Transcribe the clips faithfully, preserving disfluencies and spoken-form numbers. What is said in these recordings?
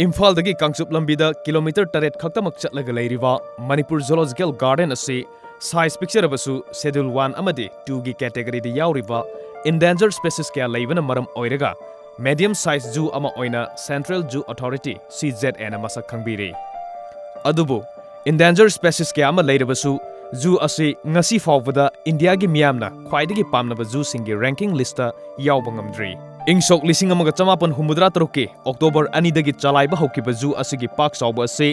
ꯏꯝꯐꯥꯜꯗꯒꯤ ꯀꯥꯡꯆꯨꯞ ꯂꯝꯕꯤꯗ ꯀꯤꯂꯣꯃꯤꯇꯔ ꯇꯔꯦꯠ ꯈꯛꯇꯃꯛ ꯆꯠꯂꯒ ꯂꯩꯔꯤꯕ ꯃꯅꯤꯄꯨꯔ ꯖꯨꯂꯣꯖꯤꯀꯦꯜ ꯒꯥꯔꯗꯦꯟ ꯑꯁꯤ size ꯄꯤꯛꯆꯔꯕꯁꯨ Schedule one ꯑꯃꯗꯤ two ꯒꯤ category ꯗ ꯌꯥꯎꯔꯤꯕ endangered species ꯀꯌꯥ ꯂꯩꯕꯅ ꯃꯔꯝ ꯑꯣꯏꯔꯒ medium size zoo ꯑꯃ ꯑꯣꯏꯅ Central Zoo Authority, C Z A ꯅ ꯃꯁꯛ ꯈꯪꯕꯤꯔꯤ꯫ ꯑꯗꯨꯕꯨ endangered species ꯀꯌꯥ ꯑꯃ ꯂꯩꯔꯕꯁꯨ, zoo ꯑꯁꯤ ꯉꯁꯤ ꯐꯥꯎꯕꯗ ꯏꯟꯗꯤꯌꯥꯒꯤ ꯃꯤꯌꯥꯝꯅ ꯈ꯭ꯋꯥꯏꯗꯒꯤ ꯄꯥꯝꯅꯕ zoo ꯁꯤꯡꯒꯤ ranking list ꯇ ꯌꯥꯎꯕ ꯉꯝꯗ꯭ꯔꯤ꯫ ꯏꯪ ꯁꯣꯛ ꯂꯤꯁꯤꯡ ꯑꯃꯒ ꯆꯃꯥꯄꯟ ꯍꯨꯝꯐꯨꯇꯔꯥ ꯇꯔꯨꯛꯀꯤ October ꯑꯅꯤꯗꯒꯤ ꯆꯂꯥꯏꯕ ꯍꯧꯈꯤꯕ zoo ꯑꯁꯤꯒꯤ ꯄꯥꯛ ꯆꯥꯎꯕ ꯑꯁꯤ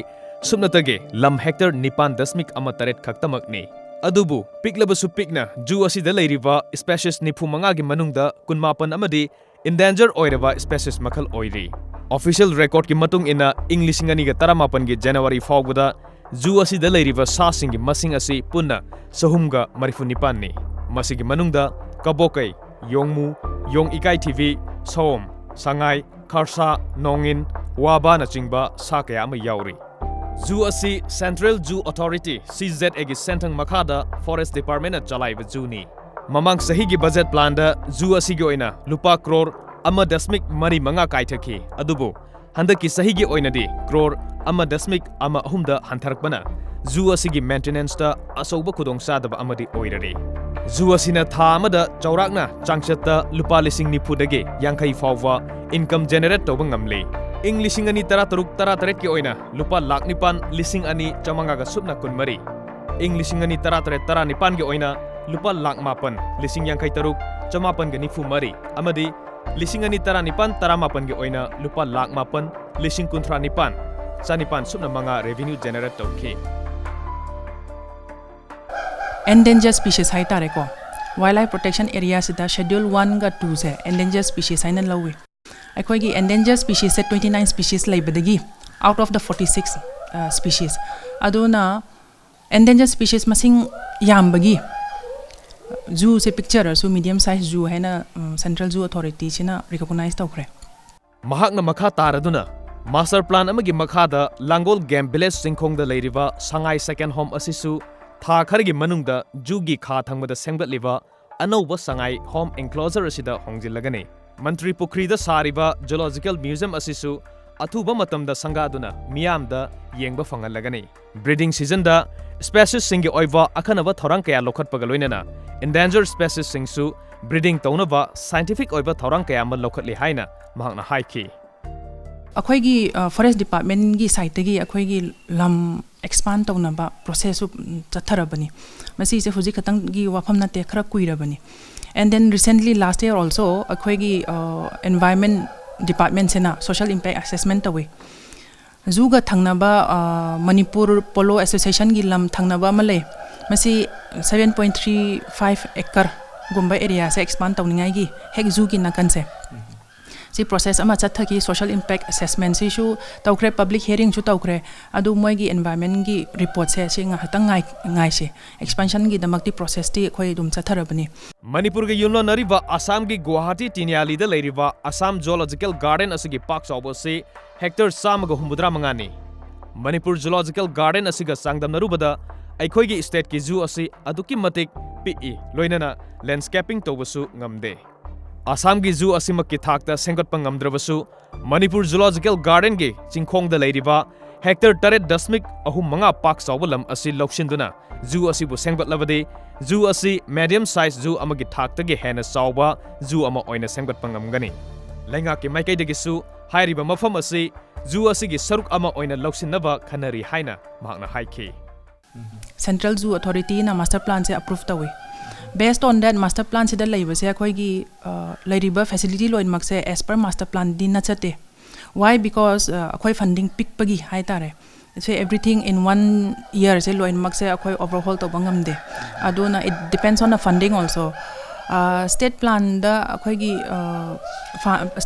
ꯁꯨꯞꯅꯇꯒꯤ ꯂꯝ hectare ꯅꯤꯄꯥꯟ ꯗꯁꯃꯤꯛ ꯑꯃ ꯇꯔꯦꯠ ꯈꯛꯇꯃꯛꯅꯤ꯫ ꯑꯗꯨꯕꯨ ꯄꯤꯛꯂꯕꯁꯨ ꯄꯤꯛꯅ zoo ꯑꯁꯤꯗ ꯂꯩꯔꯤꯕ species ꯅꯤꯐꯨ ꯃꯉꯥꯒꯤ ꯃꯅꯨꯡꯗ ꯀꯨꯟꯃꯥꯄꯟ ꯑꯃꯗꯤ endanger ꯑꯣꯏꯔꯕ species ꯃꯈꯜ ꯑꯣꯏꯔꯤ꯫ Official record ꯀꯤ ꯃꯇꯨꯡ ꯏꯟꯅ, ꯏꯪ ꯂꯤꯁꯤꯡ ꯑꯅꯤꯒ ꯇꯔꯥꯃꯥꯄꯟꯒꯤ January ꯐꯥꯎꯕꯗ zoo ꯑꯁꯤꯗ ꯂꯩꯔꯤꯕ ꯁꯥꯁꯤꯡꯒꯤ ꯃꯁꯤꯡ ꯑꯁꯤ ꯄꯨꯟꯅ ꯆꯍꯨꯝꯒ ꯃꯔꯤꯐꯨ ꯅꯤꯄꯥꯟꯅꯤ꯫ ꯃꯁꯤꯒꯤ ꯃꯅꯨꯡꯗ ꯀꯕꯣꯀꯩ, ꯌꯣꯡꯃꯨ, ꯌꯣꯡ ꯏꯀꯥꯏꯊꯤꯕꯤ, ꯁꯑꯣꯝ, ꯁꯉꯥꯏ, ꯈꯔꯁꯥ, ꯅꯣꯡꯉꯤꯟ, ꯋꯥꯕꯥꯅꯆꯤꯡꯕ ꯁꯥ ꯀꯌꯥ ꯑꯃ ꯌꯥꯎꯔꯤ꯫ Zoo ꯑꯁꯤ Central Zoo Authority, C Z A ꯒꯤ ꯁꯦꯟꯊꯪ ꯃꯈꯥꯗ Forest Department ꯅ ꯆꯂꯥꯏꯕ zoo ꯅꯤ꯫ ꯃꯃꯥꯡ ꯆꯍꯤꯒꯤ budget plan ꯗ zoo ꯑꯁꯤꯒꯤ ꯑꯣꯏꯅ ꯂꯨꯄꯥ ꯀ꯭ꯔꯣꯔ ꯑꯃ ꯗꯁꯃꯤꯛ ꯃꯔꯤ ꯃꯉꯥ ꯀꯥꯏꯊꯈꯤ, ꯑꯗꯨꯕꯨ ꯍꯟꯗꯛꯀꯤ ꯆꯍꯤꯒꯤ ꯑꯣꯏꯅꯗꯤ ꯀ꯭ꯔꯣꯔ ꯑꯃ ꯗꯁꯃꯤꯛ ꯑꯃ ꯑꯍꯨꯝꯗ ꯍꯟꯊꯔꯛꯄꯅ zoo ꯑꯁꯤꯒꯤ maintenance ꯇ ꯑꯆꯧꯕ ꯈꯨꯗꯣꯡꯆꯥꯗꯕ ꯑꯃꯗꯤ ꯑꯣꯏꯔꯔꯦ꯫ Zoo ꯑꯁꯤꯅ ꯊꯥ ꯑꯃꯗ ꯆꯥꯎꯔꯥꯛꯅ ꯆꯥꯡꯆꯠꯇ ꯂꯨꯄꯥ ꯂꯤꯁꯤꯡ ꯅꯤꯐꯨꯗꯒꯤ ꯌꯥꯡꯈꯩ ꯐꯥꯎꯕ income generate ꯇꯧꯕ ꯉꯝꯂꯤ꯫ ꯏꯪ ꯂꯤꯁꯤꯡ ꯑꯅꯤ ꯇꯔꯥꯇꯔꯨꯛ ꯇꯔꯥꯇꯔꯦꯠꯀꯤ ꯑꯣꯏꯅ ꯂꯨꯄꯥ ꯂꯥꯈ ꯅꯤꯄꯥꯟ ꯂꯤꯁꯤꯡ ꯑꯅꯤ ꯆꯥꯃꯉꯥꯒ ꯁꯨꯞꯅ ꯀꯨꯟꯃꯔꯤ, ꯏꯪ ꯂꯤꯁꯤꯡ ꯑꯅꯤ ꯇꯔꯥꯇꯔꯦꯠ ꯇꯔꯥꯅꯤꯄꯥꯟꯒꯤ ꯑꯣꯏꯅ ꯂꯨꯄꯥ ꯂꯥꯈ ꯃꯥꯄꯟ ꯂꯤꯁꯤꯡ ꯌꯥꯡꯈꯩ ꯇꯔꯨꯛ ꯆꯃꯥꯄꯟꯒ ꯅꯤꯐꯨ ꯃꯔꯤ ꯑꯃꯗꯤ ꯂꯤꯁꯤꯡ ꯑꯅꯤ ꯇꯔꯥꯅꯤꯄꯥꯟ ꯇꯔꯥꯃꯥꯄꯟꯒꯤ ꯑꯣꯏꯅ ꯂꯨꯄꯥ ꯂꯥꯈ ꯃꯥꯄꯟ ꯂꯤꯁꯤꯡ ꯀꯨꯟꯊ꯭ꯔꯥ ꯅꯤꯄꯥꯟ ꯆꯅꯤꯄꯥꯟ ꯁꯨꯞꯅ ꯃꯉꯥ revenue generate ꯇꯧꯈꯤ꯫ Endangered species ꯍꯥꯏ ꯇꯥꯔꯦꯀꯣ꯫ Wildlife Protection Area ꯁꯤꯗ Schedule one ꯒ two ꯁꯦ endangered species ꯍꯥꯏꯅ ꯂꯧꯏ꯫ ꯑꯩꯈꯣꯏꯒꯤ endangered species ꯁꯦ twenty nine species ꯂꯩꯕꯗꯒꯤ, out of the forty six species, ꯑꯗꯨꯅ endangered species ꯃꯁꯤꯡ ꯌꯥꯝꯕꯒꯤ zoo ꯁꯦ ꯄꯤꯛꯆꯔꯁꯨ medium size zoo ꯍꯥꯏꯅ, ꯎꯝ, Central Zoo Authority ꯁꯤꯅ recognize ꯇꯧꯈ꯭ꯔꯦ꯫ ꯃꯍꯥꯛꯅ ꯃꯈꯥ ꯇꯥꯔꯗꯨꯅ, master plan ꯑꯃꯒꯤ ꯃꯈꯥꯗ ꯂꯥꯡꯒꯣꯜ Game Village ꯆꯤꯡꯈꯣꯡꯗ ꯂꯩꯔꯤꯕ ꯁꯉꯥꯏ second home ꯑꯁꯤꯁꯨ ꯊꯥ ꯈꯔꯒꯤ ꯃꯅꯨꯡꯗ zoo ꯒꯤ ꯈꯥ ꯊꯪꯕꯗ ꯁꯦꯝꯒꯠꯂꯤꯕ ꯑꯅꯧꯕ ꯁꯉꯥꯏ home enclosure ꯑꯁꯤꯗ ꯍꯣꯡꯖꯤꯜꯂꯒꯅꯤ꯫ ꯃꯟꯇ꯭ꯔꯤ ꯄꯨꯈ꯭ꯔꯤꯗ ꯁꯥꯔꯤꯕ Zoological Museum ꯑꯁꯤꯁꯨ ꯑꯊꯨꯕ ꯃꯇꯝꯗ ꯁꯪꯒꯥꯗꯨꯅ ꯃꯤꯌꯥꯝꯗ ꯌꯦꯡꯕ ꯐꯪꯍꯜꯂꯒꯅꯤ꯫ Breeding seasonꯗ speciesꯁꯤꯡꯒꯤ ꯑꯣꯏꯕ ꯑꯈꯟꯅꯕ ꯊꯧꯔꯥꯡ ꯀꯌꯥ ꯂꯧꯈꯠꯄꯒ ꯂꯣꯏꯅꯅ endangered speciesꯁꯤꯡꯁꯨ breeding ꯇꯧꯅꯕ scientific ꯑꯣꯏꯕ ꯊꯧꯔꯥꯡ ꯀꯌꯥ ꯑꯃ ꯂꯧꯈꯠꯂꯤ ꯍꯥꯏꯅ ꯃꯍꯥꯛꯅ ꯍꯥꯏꯈꯤ꯫ ꯑꯩꯈꯣꯏꯒꯤ ꯐꯣꯔꯦꯁ ꯗꯤꯄꯥꯔꯠꯃꯦꯟꯒꯤ ꯁꯥꯏꯠꯇꯒꯤ ꯑꯩꯈꯣꯏꯒꯤ ꯂꯝ ꯑꯦꯛꯁꯄꯥꯟ ꯇꯧꯅꯕ ꯄ꯭ꯔꯣꯁꯦꯁꯁꯨ ꯆꯠꯊꯔꯕꯅꯤ꯫ ꯃꯁꯤꯁꯦ ꯍꯧꯖꯤꯛ ꯈꯛꯇꯪꯒꯤ ꯋꯥꯐꯝ ꯅꯠꯇꯦ, ꯈꯔ ꯀꯨꯏꯔꯕꯅꯤ꯫ And then recently last year also ꯑꯩꯈꯣꯏꯒꯤ environment departmentꯁꯤꯅ social impact assessment ꯇꯧꯏ꯫ ꯖꯨꯒ ꯊꯪꯅꯕ ꯃꯅꯤꯄꯨꯔ ꯄꯣꯂꯣ ꯑꯦꯁꯣꯁꯤꯌꯦꯁꯟꯒꯤ ꯂꯝ ꯊꯪꯅꯕ ꯑꯃ ꯂꯩ꯫ ꯃꯁꯤ seven point three five acreꯒꯨꯝꯕ ꯑꯦꯔꯤꯌꯥꯁꯦ ꯑꯦꯛꯁꯄꯥꯟ ꯇꯧꯅꯤꯡꯉꯥꯏꯒꯤ ꯍꯦꯛ ꯖꯨꯒꯤ ꯅꯥꯀꯟꯁꯦ꯫ ꯁꯤ ꯄ꯭ꯔꯣꯁꯦꯁ ꯑꯃ ꯆꯠꯊꯈꯤ꯫ Social impact assessmentꯁꯤꯁꯨ ꯇꯧꯈ꯭ꯔꯦ, ꯄꯕ꯭ꯂꯤꯛ ꯍꯤꯌꯥꯔꯤꯡꯁꯨ ꯇꯧꯈ꯭ꯔꯦ꯫ ꯑꯗꯨ ꯃꯣꯏꯒꯤ environmentꯒꯤ ꯔꯤꯄꯣꯔꯠꯁꯦ ꯁꯤ ꯉꯥꯏꯍꯥꯛꯇꯪ ꯉꯥꯏ ꯉꯥꯏꯁꯤ꯫ ꯑꯦꯛꯁꯄꯥꯟꯁꯟꯒꯤꯗꯃꯛꯇꯤ ꯄ꯭ꯔꯣꯁꯦꯁꯇꯤ ꯑꯩꯈꯣꯏ ꯑꯗꯨꯝ ꯆꯠꯊꯔꯕꯅꯤ꯫ ꯃꯅꯤꯄꯨꯔꯒ ꯌꯨꯝꯂꯣꯟꯅꯔꯤꯕ ꯑꯁꯥꯝꯒꯤ ꯒꯨꯋꯥꯍꯥꯇꯤ ꯇꯤꯅꯤꯌꯥꯂꯤꯗ ꯂꯩꯔꯤꯕ ꯑꯁꯥꯝ ꯖꯨꯑꯣꯂꯣꯖꯤꯀꯦꯜ ꯒꯥꯔꯗꯦꯟ ꯑꯁꯤꯒꯤ ꯄꯥꯛ ꯆꯥꯎꯕ ꯑꯁꯤ ꯍꯦꯛꯇꯔ ꯆꯥꯝꯃꯒ ꯍꯨꯝꯐꯨꯇꯔꯥ ꯃꯉꯥꯅꯤ꯫ ꯃꯅꯤꯄꯨꯔ ꯖꯨꯑꯣꯂꯣꯖꯤꯀꯦꯜ ꯒꯥꯔꯗꯦꯟ ꯑꯁꯤꯒ ꯆꯥꯡꯗꯝꯅꯔꯨꯕꯗ ꯑꯩꯈꯣꯏꯒꯤ ꯁ꯭ꯇꯦꯠꯀꯤ ꯖꯨ ꯑꯁꯤ ꯑꯗꯨꯛꯀꯤ ꯃꯇꯤꯛ ꯄꯤꯛꯏ, ꯂꯣꯏꯅꯅ ꯂꯦꯟꯁꯀꯦꯄꯤꯡ ꯇꯧꯕꯁꯨ ꯉꯝꯗꯦ꯫ ꯑꯁꯥꯝꯒꯤ ꯖꯨ ꯑꯁꯤꯃꯛꯀꯤ ꯊꯥꯛꯇ ꯁꯦꯝꯒꯠꯄ ꯉꯝꯗ꯭ꯔꯕꯁꯨ, ꯃꯅꯤꯄꯨꯔ ꯖꯨꯑꯣꯂꯣꯖꯤꯀꯦꯜ ꯒꯥꯔꯗꯦꯟꯒꯤ ꯆꯤꯡꯈꯣꯡꯗ ꯂꯩꯔꯤꯕ ꯍꯦꯛꯇꯔ ꯇꯔꯦꯠ ꯗꯁꯃꯤꯛ ꯑꯍꯨꯝ ꯃꯉꯥ ꯄꯥꯛ ꯆꯥꯎꯕ ꯂꯝ ꯑꯁꯤ ꯂꯧꯁꯤꯟꯗꯨꯅ ꯖꯨ ꯑꯁꯤꯕꯨ ꯁꯦꯝꯒꯠꯂꯕꯗꯤ, ꯖꯨ ꯑꯁꯤ medium size ꯖꯨ ꯑꯃꯒꯤ ꯊꯥꯛꯇꯒꯤ ꯍꯦꯟꯅ ꯆꯥꯎꯕ ꯖꯨ ꯑꯃ ꯑꯣꯏꯅ ꯁꯦꯝꯒꯠꯄ ꯉꯝꯒꯅꯤ꯫ ꯂꯩꯉꯥꯛꯀꯤ ꯃꯥꯏꯀꯩꯗꯒꯤꯁꯨ ꯍꯥꯏꯔꯤꯕ ꯃꯐꯝ ꯑꯁꯤ ꯖꯨ ꯑꯁꯤꯒꯤ ꯁꯔꯨꯛ ꯑꯃ ꯑꯣꯏꯅ ꯂꯧꯁꯤꯟꯅꯕ ꯈꯟꯅꯔꯤ ꯍꯥꯏꯅ ꯃꯍꯥꯛꯅ ꯍꯥꯏꯈꯤ꯫ Central Zoo Authorityꯅ master planꯁꯦ approve ꯇꯧꯏ꯫ Based on that master planꯁꯤꯗ ꯂꯩꯕꯁꯦ ꯑꯩꯈꯣꯏꯒꯤ ꯂꯩꯔꯤꯕ facility ꯂꯣꯏꯅꯃꯛꯁꯦ as per master planꯗꯤ ꯅꯠꯆꯠꯇꯦ꯫ Why? Because ꯑꯩꯈꯣꯏ funding ꯄꯤꯛꯄꯒꯤ ꯍꯥꯏꯇꯥꯔꯦ꯫ ꯁꯦ everything in one yearꯁꯦ ꯂꯣꯏꯅꯃꯛꯁꯦ ꯑꯩꯈꯣꯏ overhaul ꯇꯧꯕ ꯉꯝꯗꯦ꯫ ꯑꯗꯨꯅ it depends on the funding also꯫ State planꯗ ꯑꯩꯈꯣꯏꯒꯤ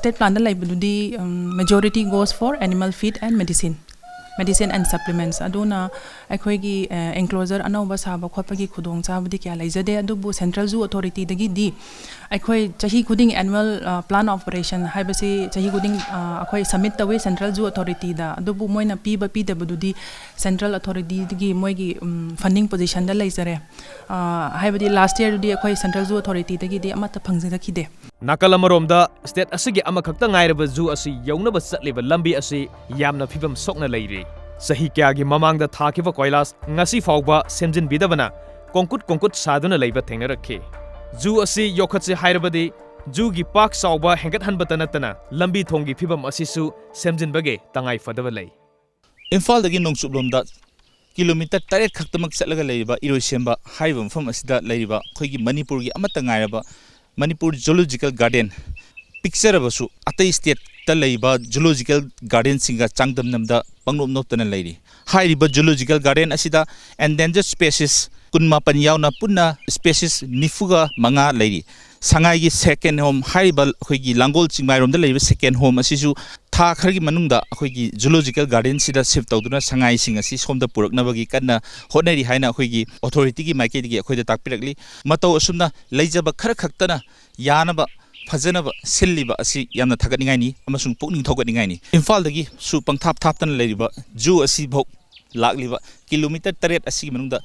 state planꯗ ꯂꯩꯕꯗꯨꯗꯤ majority goes for animal feed and medicine, medicine and supplements꯫ ꯑꯗꯨꯅ ꯑꯩꯈꯣꯏꯒꯤ enclosure ꯑꯅꯧꯕ ꯁꯥꯕ ꯈꯣꯠꯄꯒꯤ ꯈꯨꯗꯣꯡꯆꯥꯕꯗꯤ ꯀꯌꯥ ꯂꯩꯖꯗꯦ꯫ ꯑꯗꯨꯕꯨ Central Zoo Authorityꯗꯒꯤꯗꯤ ꯑꯩꯈꯣꯏ ꯆꯍꯤ ꯈꯨꯗꯤꯡ annual plan of operation ꯍꯥꯏꯕꯁꯤ ꯆꯍꯤ ꯈꯨꯗꯤꯡ ꯑꯩꯈꯣꯏ submit ꯇꯧꯏ Central Zoo Authorityꯗ꯫ ꯑꯗꯨꯕꯨ ꯃꯣꯏꯅ ꯄꯤꯕ ꯄꯤꯗꯕꯗꯨꯗꯤ Central Authorityꯗꯒꯤ ꯃꯣꯏꯒꯤ funding positionꯗ ꯂꯩꯖꯔꯦ꯫ ꯍꯥꯏꯕꯗꯤ last yearꯗꯨꯗꯤ ꯑꯩꯈꯣꯏ Central Zoo Authorityꯗꯒꯤꯗꯤ ꯑꯃꯠꯇ ꯐꯪꯖꯔꯛꯈꯤꯗꯦ꯫ ꯅꯥꯀꯜ ꯑꯃꯔꯣꯝꯗ, ꯁ꯭ꯇꯦꯠ ꯑꯁꯤꯒꯤ ꯑꯃꯈꯛꯇ ꯉꯥꯏꯔꯕ ꯖꯨ ꯑꯁꯤ ꯌꯧꯅꯕ ꯆꯠꯂꯤꯕ ꯂꯝꯕꯤ ꯑꯁꯤ ꯌꯥꯝꯅ ꯐꯤꯕꯝ ꯁꯣꯛꯅ ꯂꯩꯔꯤ꯫ ꯆꯍꯤ ꯀꯌꯥꯒꯤ ꯃꯃꯥꯡꯗ ꯊꯥꯈꯤꯕ ꯀꯣꯏꯂꯥꯁ ꯉꯁꯤ ꯐꯥꯎꯕ ꯁꯦꯝꯖꯤꯟꯕꯤꯗꯕꯅ ꯀꯣꯡꯀꯨꯠ ꯀꯣꯡꯀꯨꯠ ꯁꯥꯗꯨꯅ ꯂꯩꯕ ꯊꯦꯡꯅꯔꯛꯈꯤ꯫ ꯖꯨ ꯑꯁꯤ ꯌꯣꯛꯈꯠꯁꯤ ꯍꯥꯏꯔꯕꯗꯤ ꯖꯨꯒꯤ ꯄꯥꯛ ꯆꯥꯎꯕ ꯍꯦꯟꯒꯠꯍꯟꯕꯇ ꯅꯠꯇꯅ ꯂꯝꯕꯤ ꯊꯣꯡꯒꯤ ꯐꯤꯕꯝ ꯑꯁꯤꯁꯨ ꯁꯦꯝꯖꯤꯟꯕꯒꯤ ꯇꯉꯥꯏ ꯐꯗꯕ ꯂꯩ꯫ ꯏꯝꯐꯥꯜꯗꯒꯤ ꯅꯣꯡꯆꯨꯞꯂꯣꯝꯗ ꯀꯤꯂꯣꯃꯤꯇꯔ ꯇꯔꯦꯠ ꯈꯛꯇꯃꯛ ꯆꯠꯂꯒ ꯂꯩꯔꯤꯕ ꯏꯔꯣꯏꯁꯦꯝꯕ ꯍꯥꯏꯔꯤꯕ ꯃꯐꯝ ꯑꯁꯤꯗ ꯂꯩꯔꯤꯕ ꯑꯩꯈꯣꯏꯒꯤ ꯃꯅꯤꯄꯨꯔꯒꯤ ꯑꯃꯠꯇ ꯉꯥꯏꯔꯕ ꯃꯅꯤꯄꯨꯔ ꯖꯨꯂꯣꯖꯤꯀꯦꯜ ꯒꯥꯔꯗꯦꯟ, ꯄꯤꯛꯆꯔꯕꯁꯨ ꯑꯇꯩ ꯁ꯭ꯇꯦꯠꯇ ꯂꯩꯕ ꯖꯨꯂꯣꯖꯤꯀꯦꯜ ꯒꯥꯔꯗꯦꯟꯁꯤꯡꯒ ꯆꯥꯡꯗꯝꯅꯕꯗ ꯄꯪꯅꯣꯞ ꯅꯣꯞꯇꯅ ꯂꯩꯔꯤ꯫ ꯍꯥꯏꯔꯤꯕ ꯖꯨꯂꯣꯖꯤꯀꯦꯜ ꯒꯥꯔꯗꯦꯟ ꯑꯁꯤꯗ ꯑꯦꯟꯗꯦꯟꯖꯔ ꯁ꯭ꯄꯦꯁꯤꯁ ꯀꯨꯟꯃꯥꯄꯟ ꯌꯥꯎꯅ ꯄꯨꯟꯅ ꯁ꯭ꯄꯦꯁꯤꯁ ꯅꯤꯐꯨꯒ ꯃꯉꯥ ꯂꯩꯔꯤ꯫ ꯁꯉꯥꯏꯒꯤ ꯁꯦꯀꯦꯟ ꯍꯣꯝ ꯍꯥꯏꯔꯤꯕ ꯑꯩꯈꯣꯏꯒꯤ ꯂꯥꯡꯒꯣꯜ ꯆꯤꯡꯃꯥꯏꯔꯣꯝꯗ ꯂꯩꯔꯤꯕ ꯁꯦꯀꯦꯟ ꯍꯣꯝ ꯑꯁꯤꯁꯨ ꯊꯥ ꯈꯔꯒꯤ ꯃꯅꯨꯡꯗ ꯑꯩꯈꯣꯏꯒꯤ ꯖꯨꯂꯣꯖꯤꯀꯦꯜ ꯒꯥꯔꯗꯦꯟꯁꯤꯗ ꯁꯤꯐ ꯇꯧꯗꯨꯅ ꯁꯉꯥꯏꯁꯤꯡ ꯑꯁꯤ ꯁꯣꯝꯗ ꯄꯨꯔꯛꯅꯕꯒꯤ ꯀꯟꯅ ꯍꯣꯠꯅꯔꯤ ꯍꯥꯏꯅ ꯑꯩꯈꯣꯏꯒꯤ ꯑꯣꯊꯣꯔꯤꯇꯤꯒꯤ ꯃꯥꯏꯀꯩꯗꯒꯤ ꯑꯩꯈꯣꯏꯗ ꯇꯥꯛꯄꯤꯔꯛꯂꯤ꯫ ꯃꯇꯧ ꯑꯁꯨꯝꯅ ꯂꯩꯖꯕ ꯈꯔ ꯈꯛꯇꯅ ꯌꯥꯅꯕ ꯐꯖꯅꯕ ꯁꯤꯜꯂꯤꯕ ꯑꯁꯤ ꯌꯥꯝꯅ ꯊꯥꯒꯠꯅꯤꯡꯉꯥꯏꯅꯤ ꯑꯃꯁꯨꯡ ꯄꯨꯛꯅꯤꯡ ꯊꯧꯒꯠꯅꯤꯡꯉꯥꯏꯅꯤ꯫ ꯏꯝꯐꯥꯜꯗꯒꯤꯁꯨ ꯄꯪꯊꯥꯞ ꯊꯥꯞꯇꯅ ꯂꯩꯔꯤꯕ ꯖꯨ ꯑꯁꯤꯐꯥꯎ ꯂꯥꯛꯂꯤꯕ ꯀꯤꯂꯣꯃꯤꯇꯔ ꯇꯔꯦꯠ ꯑꯁꯤꯒꯤ ꯃꯅꯨꯡꯗ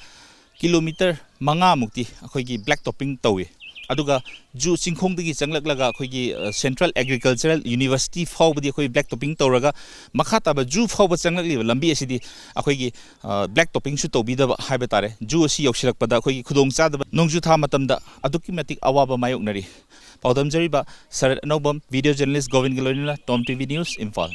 ꯀꯤꯂꯣꯃꯤꯇꯔ ꯃꯉꯥꯃꯨꯛꯇꯤ ꯑꯩꯈꯣꯏꯒꯤ ꯕ꯭ꯂꯦꯛ ꯇꯣꯞꯄꯤꯡ ꯇꯧꯏ꯫ ꯑꯗꯨꯒ ꯖꯨ ꯆꯤꯡꯈꯣꯡꯗꯒꯤ ꯆꯪꯂꯛꯂꯒ ꯑꯩꯈꯣꯏꯒꯤ, ꯑ, ꯁꯦꯟꯇ꯭ꯔꯦꯜ ꯑꯦꯒ꯭ꯔꯤꯀꯜꯆꯔꯦꯜ ꯌꯨꯅꯤꯚꯔꯁꯤꯇꯤ ꯐꯥꯎꯕꯗꯤ ꯑꯩꯈꯣꯏ ꯕ꯭ꯂꯦꯛ ꯇꯣꯞꯄꯤꯡ ꯇꯧꯔꯒ ꯃꯈꯥ ꯇꯥꯕ ꯖꯨ ꯐꯥꯎꯕ ꯆꯪꯂꯛꯂꯤꯕ ꯂꯝꯕꯤ ꯑꯁꯤꯗꯤ ꯑꯩꯈꯣꯏꯒꯤ, ꯑ, ꯕ꯭ꯂꯦꯛ ꯇꯣꯞꯄꯤꯡꯁꯨ ꯇꯧꯕꯤꯗꯕ ꯍꯥꯏꯕ ꯇꯥꯔꯦ꯫ ꯖꯨ ꯑꯁꯤ ꯌꯧꯁꯤꯜꯂꯛꯄꯗ ꯑꯩꯈꯣꯏꯒꯤ ꯈꯨꯗꯣꯡꯆꯥꯗꯕ, ꯅꯣꯡꯖꯨ ꯊꯥ ꯃꯇꯝꯗ ꯑꯗꯨꯛꯀꯤ ꯃꯇꯤꯛ ꯑꯋꯥꯕ ꯃꯥꯌꯣꯛꯅꯔꯤ꯫ ꯄꯥꯎꯗꯝꯖꯔꯤꯕ ꯁꯔꯠ ꯑꯅꯧꯕꯝ, ꯚꯤꯗꯤꯑꯣ ꯖꯔꯅꯦꯂꯤꯁ ꯒꯣꯕꯤꯟꯒ ꯂꯣꯏꯅꯅ ꯇꯣꯝ ꯇꯤ ꯚꯤ ꯅ꯭ꯌꯨꯁ, ꯏꯝꯐꯥꯜ꯫